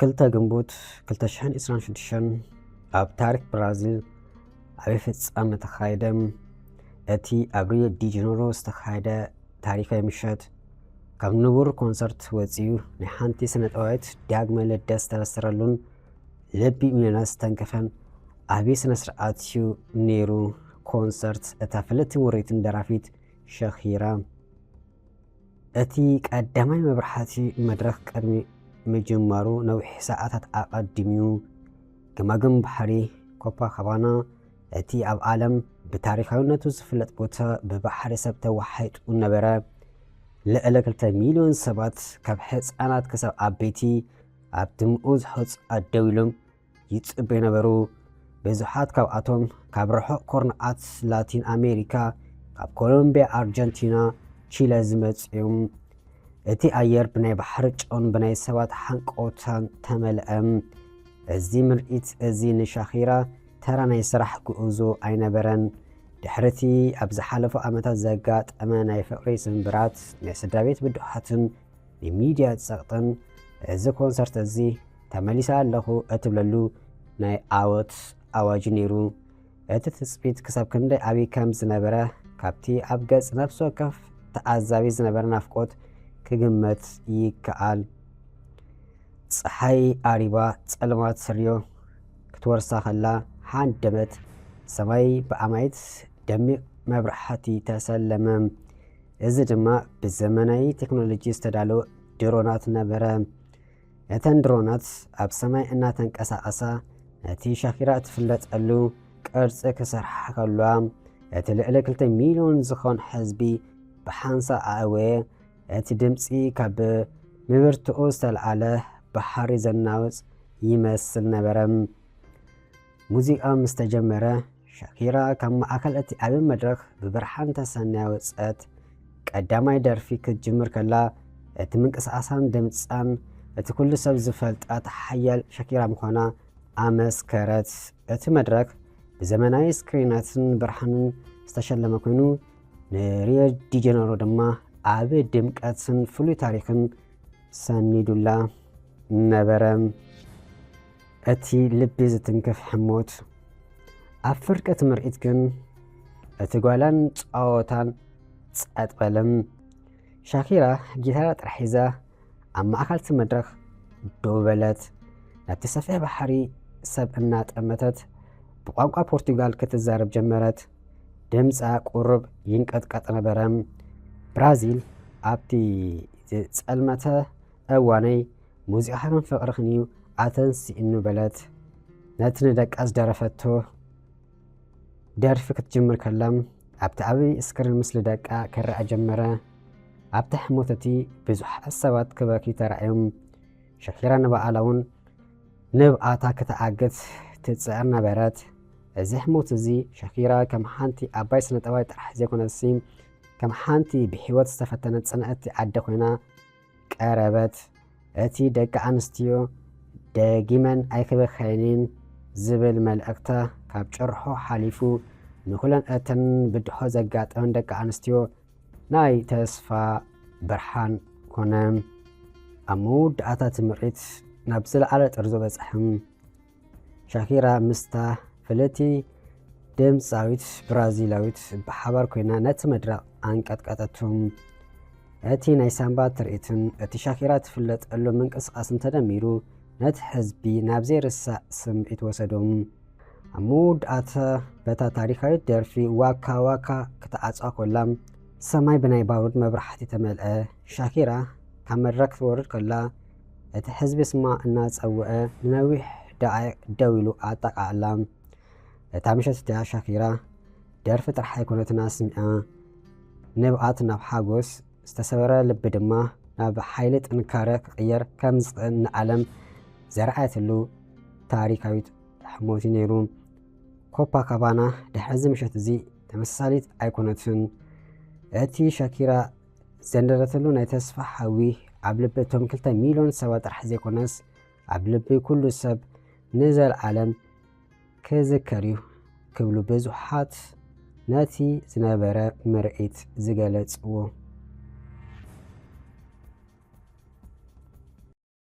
ክልተ ግንቦት ክልተ ሽሕን ዕስራን ሽዱሽተን ኣብ ታሪክ ብራዚል ዓቢ ፍጻመ ተኻየደ። እቲ ኣብ ሪዮ ዲ ጀነሮ ዝተኻየደ ታሪኻዊ ምሸት፣ ካብ ንቡር ኮንሰርት ወጺኡ ናይ ሓንቲ ስነ-ጥበባዊት ዳግመ ልደት ዝተበሰረሉን ልቢ ሚልዮናት ዝተንከፈን ዓቢ ስነ-ስርዓት እዩ ነይሩ። ኮንሰርት እታ ፍልጥቲ ውርይትን ደራፊት ሸኺራ። እቲ ቀዳማይ መብራህቲ መድረኽ ቅድሚ ምጅማሩ ነዊሕ ሰዓታት ኣቐዲሙ፣ ገማግም ባሕሪ ኮፓካባና፣ እቲ ኣብ ዓለም ብታሪኻዊነቱ ዝፍለጥ ቦታ፣ ብባሕሪ ሰብ ተዋሒጡ ነበረ። ልዕሊ ክልተ ሚልዮን ሰባት፣ ካብ ህጻናት ክሳብ ዓበይቲ፣ ኣብቲ ምኡዝ ሑጻ ደው ኢሎም ይጽበዩ ነበሩ። ብዙሓት ካብኣቶም ካብ ርሑቕ ኩርናዓት ላቲን ኣሜሪካ፣ ካብ ኮሎምቢያ፣ ኣርጀንቲና፣ ቺለ ዝመጹ እዮም። እቲ ኣየር ብናይ ባሕሪ ጨውን ብናይ ሰባት ሓንቆታን ተመልአ። እዚ ምርኢት እዚ ንሻኺራ ተራ ናይ ስራሕ ጉዕዞ ኣይነበረን። ድሕሪ'ቲ ኣብ ዝሓለፉ ዓመታት ዘጋጠመ ናይ ፍቕሪ ስንብራት፣ ናይ ስድራ ቤት ብድሆታትን ናይ ሚድያ ጸቕጥን፣ እዚ ኮንሰርት እዚ ተመሊሰ ኣለኹ እትብለሉ ናይ ዓወት ኣዋጅ ነይሩ። እቲ ትጽቢት ክሳብ ክንደይ ዓቢ ከም ዝነበረ፣ ካብቲ ኣብ ገጽ ነፍሲ ወከፍ ተዓዛቢ ዝነበረ ናፍቖት ክግመት ይከኣል። ጸሓይ ዓሪባ ጸልማት ሪዮ ክትወርሳ ከላ ሃደመት። ሰማይ ብኣማኢት ደሚቕ መብራህቲ ተሰለመ። እዚ ድማ ብዘመናዊ ቴክኖሎጂ ዝተዳለወ ድሮናት ነበረ። እተን ድሮናት ኣብ ሰማይ እናተንቀሳቐሳ፣ ነቲ ሻኺራ እትፍለጠሉ ቅርጺ ክሰርሓ ከለዋ፣ እቲ ልዕሊ ክልተ ሚልዮን ዝኾን ህዝቢ ብሓንሳእ ኣእወየ። እቲ ድምጺ ካብ ምብርትኡ ዝተልዓለ ባሕሪ ዘናውጽ ይመስል ነበረ። ሙዚቃ ምስ ተጀመረ፣ ሻኪራ ካብ ማእከል እቲ ዓቢ መድረኽ ብብርሃን ተሰንያ ወጸት። ቀዳማይ ደርፊ ክትጅምር ከላ፣ እቲ ምንቅስቓሳን ድምጻን እቲ ኩሉ ሰብ ዝፈልጣ ሓያል ሻኪራ ምዃና ኣመስከረት። እቲ መድረኽ ብዘመናዊ ስክሪናትን ብርሃንን ዝተሸለመ ኮይኑ፣ ንሪዮ ዲ ጀነሮ ድማ ዓቢ ድምቀትን ፍሉይ ታሪኽን ሰኒዱላ ነበረ። እቲ ልቢ ዝትንክፍ ሕሞት ኣብ ፍርቂ እቲ ምርኢት ግን፣ እቲ ጓይላን ጸወታን ጸጥ በለ። ሻኪራ ጊታራ ጥራሕ ሒዛ ኣብ ማእከል እቲ መድረኽ ደው በለት። ናብቲ ሰፊሕ ባሕሪ ሰብ እናጠመተት ብቋንቋ ፖርቱጋል ክትዛረብ ጀመረት። ድምጻ ቁሩብ ይንቀጥቀጥ ነበረ። ብራዚል ኣብቲ ዝጸልመተ እዋነይ፣ ሙዚቃኽን ፍቕርኽን እዩ ኣተንሲእኑ በለት። ነቲ ንደቃ ዝደረፈቶ ደርፊ ክትጅምር ከላ፣ ኣብቲ ዓቢ ስክሪን ምስሊ ደቃ ክረኣ ጀመረ። ኣብቲ ሕሞት እቲ ብዙሓት ሰባት ክበኪ ተራእዮም። ሻኪራ ንባዕላ እውን ንብኣታ ክትዓግት ትጽዕር ነበረት። እዚ ሕሞት እዚ ሻኪራ ከም ሓንቲ ዓባይ ስነ-ጥበባዊት ጥራሕ ዘይኮነትሲ፣ ከም ሓንቲ ብህይወት ዝተፈተነት ጽንዕቲ ኣደ ኮይና ቀረበት። እቲ ደቂ ኣንስትዮ ደጊመን ኣይክበክየንን ዝብል መልእኽታ ካብ ጭርሖ ሓሊፉ፣ ንኹለን እተን ብድሆ ዘጋጠመን ደቂ ኣንስትዮ ናይ ተስፋ ብርሃን ኮነ። ኣብ መወዳእታ እቲ ምርኢት ናብ ዝለዓለ ጥርዞ በጽሐ። ሻኪራ ምስታ ፍልጥቲ ድምጻዊት ብራዚላዊት ብሓባር ኮይና ነቲ መድረኽ ኣንቀጥቀጠቶ። እቲ ናይ ሳምባ ትርኢትን እቲ ሻኪራ ትፍለጠሉ ምንቅስቓስን ተደሚሩ ነቲ ህዝቢ ናብ ዘይርሳዕ ስምዒት ወሰዶ። ኣብ መወዳእታ በታ ታሪኻዊት ደርፊ ዋካ ዋካ ክትዓጽዋ ኮላ፣ ሰማይ ብናይ ባሩድ መብራህቲ ተመልአ። ሻኪራ ካብ መድረኽ ክትወርድ ከላ፣ እቲ ህዝቢ ስማ እናጸውዐ ንነዊሕ ደቓይቕ ደው ኢሉ ኣጠቓዕላ። እታ ምሸት እቲኣ ሻኪራ ደርፊ ጥራሕ ኣይኮነትን ኣስሚዓ፣ ንብኣት ናብ ሓጎስ፣ ዝተሰበረ ልቢ ድማ ናብ ሓይሊ ጥንካረ ክቕየር ከም ዝኽእል ንዓለም ዘርኣየትሉ ታሪኻዊት ሕሞት እዩ ነይሩ። ኮፓካባና ድሕሪ እዚ ምሸት እዚ ተመሳሳሊት ኣይኮነትን። እቲ ሻኪራ ዘንደረትሉ ናይ ተስፋ ሓዊ ኣብ ልቢ እቶም ክልተ ሚልዮን ሰባት ጥራሕ ዘይኮነስ፣ ኣብ ልቢ ኩሉ ሰብ ንዘለዓለም ክዝከር እዩ ክብሉ ብዙሓት ነቲ ዝነበረ ምርኢት ዝገለጽዎ።